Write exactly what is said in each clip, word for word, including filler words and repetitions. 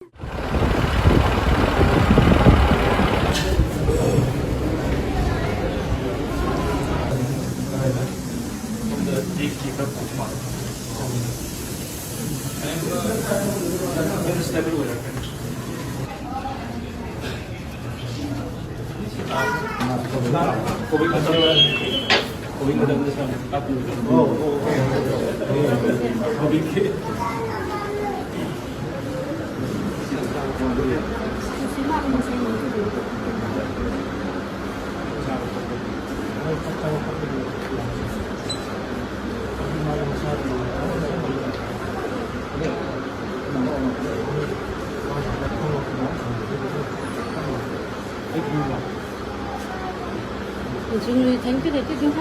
Thank you, thank you, thank you.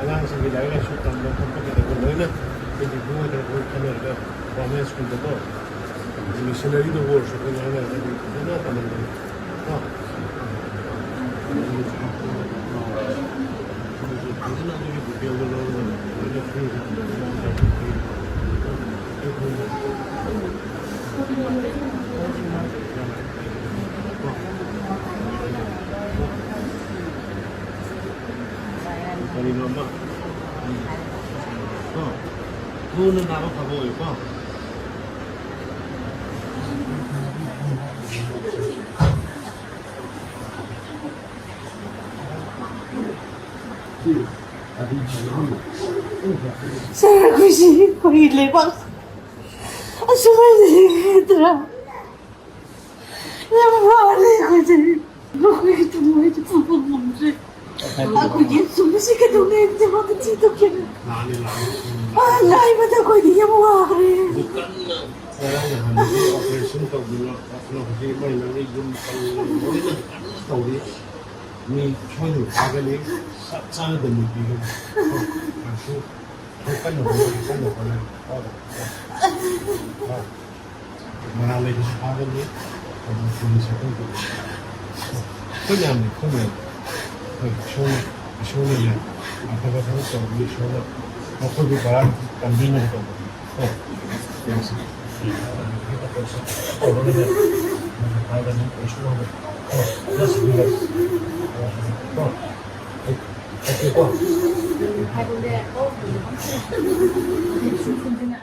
ꯑꯉꯥꯡꯁꯤꯡꯒꯤ ꯂꯥꯏꯔꯤꯛ ꯂꯥꯏꯁꯨ ꯇꯝꯕ ꯈꯣꯠꯄ ꯀꯩꯗꯧꯕ ꯂꯣꯏꯅ ꯑꯩꯈꯣꯏꯒꯤ ꯏꯕꯨꯡꯉꯣꯗ ꯑꯩꯈꯣꯏ ꯈꯟꯅꯔꯒ ꯒꯣꯔꯃꯦꯟ ꯁ꯭ꯀꯨꯜꯗꯀꯣ, ꯃꯤꯁꯅꯔꯤꯗ ꯑꯣꯏꯔꯁꯨ ꯑꯩꯈꯣꯏ ꯉꯥꯡꯅꯔꯒꯗꯤ ꯐꯖꯅ ꯇꯝꯍꯟꯒꯅꯤ ꯀꯣ꯫ ꯐꯖꯅ ꯑꯗꯨꯒꯤ ꯗꯤꯇꯦꯜꯗꯣ ꯂꯧꯔꯒ ꯂꯣꯏꯅ ꯐ꯭ꯔꯤ ꯀꯔꯤꯅꯣ ꯑꯃ ꯀꯣ, ꯊꯨꯅ ꯅꯥꯕ ꯐꯕ ꯑꯣꯏꯌꯨꯀꯣ꯫ ꯁꯥꯔ, ꯑꯩꯈꯣꯏꯁꯤ ꯑꯩꯈꯣꯏꯒꯤ ꯂꯩꯕꯥꯛ ꯑꯁꯨꯃꯥꯏꯅ ꯍꯤꯡꯒꯗ꯭ꯔꯥ? ꯌꯥꯝ ꯋꯥꯔꯦ ꯑꯩꯈꯣꯏꯁꯦ꯫ ꯑꯩꯈꯣꯏꯒꯤ ꯊꯃꯣꯏꯁꯦ ꯄꯨꯕ ꯉꯝꯗ꯭ꯔꯦ꯫ ꯑꯩꯈꯣꯏꯒꯤ ꯑꯁꯨꯝꯕꯁꯤ ꯀꯩꯗꯧꯉꯩ ꯑꯝꯇ ꯋꯥꯈꯜ ꯆꯦꯟꯊꯣꯛꯀꯦ? ꯂꯥꯛꯑꯅꯤ, ꯂꯥꯛꯑꯅꯤ꯫ ꯑ, ꯉꯥꯏꯕꯗ ꯑꯩꯈꯣꯏꯗꯤ ꯌꯥꯝ ꯋꯥꯈ꯭ꯔꯦ꯫ ꯑꯗꯨ ꯀꯟꯅ ꯉꯔꯥꯡ ꯅꯍꯥꯟꯗꯒꯤ operation ꯇꯧꯗꯅ ꯈꯣꯠꯇꯅ ꯍꯧꯖꯤꯛ ꯃꯣꯏ ꯃꯣꯏꯒꯤ ꯌꯨꯝ ꯀꯩ ꯂꯣꯏꯅ ꯐꯖꯅ ꯇꯧꯔꯤ꯫ ꯃꯤ ꯁꯣꯏꯗꯅ ꯐꯥꯒꯅꯤ, ꯆꯞ ꯆꯥꯅ ꯗꯟꯗꯤ ꯄꯤꯒꯅꯤ꯫ ꯑꯩꯈꯣꯏ ꯀꯟꯅ ꯍꯣꯠꯅꯔꯤ, ꯀꯟꯅ ꯍꯣꯠꯅꯔꯤ꯫ ꯃꯔꯥꯜ ꯂꯩꯕꯁꯨ ꯐꯥꯒꯅꯤ꯫ ꯑꯗꯨ ꯄꯨꯂꯤꯁ ꯑꯩꯈꯣꯏꯒꯤ ꯑꯩꯈꯣꯏ ꯃꯌꯥꯝꯅꯤ, ꯑꯩꯈꯣꯏ ꯃꯌꯥꯝ꯫ ꯍꯣꯏ, ꯏꯁꯣꯔꯅ, ꯏꯁꯣꯔꯅꯅꯦ, ꯑꯐꯕ ꯊꯕꯛ ꯇꯧꯕꯤ, ꯏꯁꯣꯔꯅ ꯃꯈꯣꯏꯕꯨ ꯕꯔꯥ ꯀꯟꯕꯤꯅꯕ ꯇꯧꯕ꯫ ꯍꯣꯏ, ꯌꯦꯡꯁꯤ꯫ ꯇꯧꯔꯒꯅꯦ, ꯐꯥꯒꯅꯤ, ꯀꯩꯁꯨ ꯋꯥꯒꯅꯨ꯫ ꯍꯣꯏ, just relax꯫ ꯍꯣꯏ, ꯍꯣꯏ꯫ ꯍꯣꯏ, okay ꯀꯣ?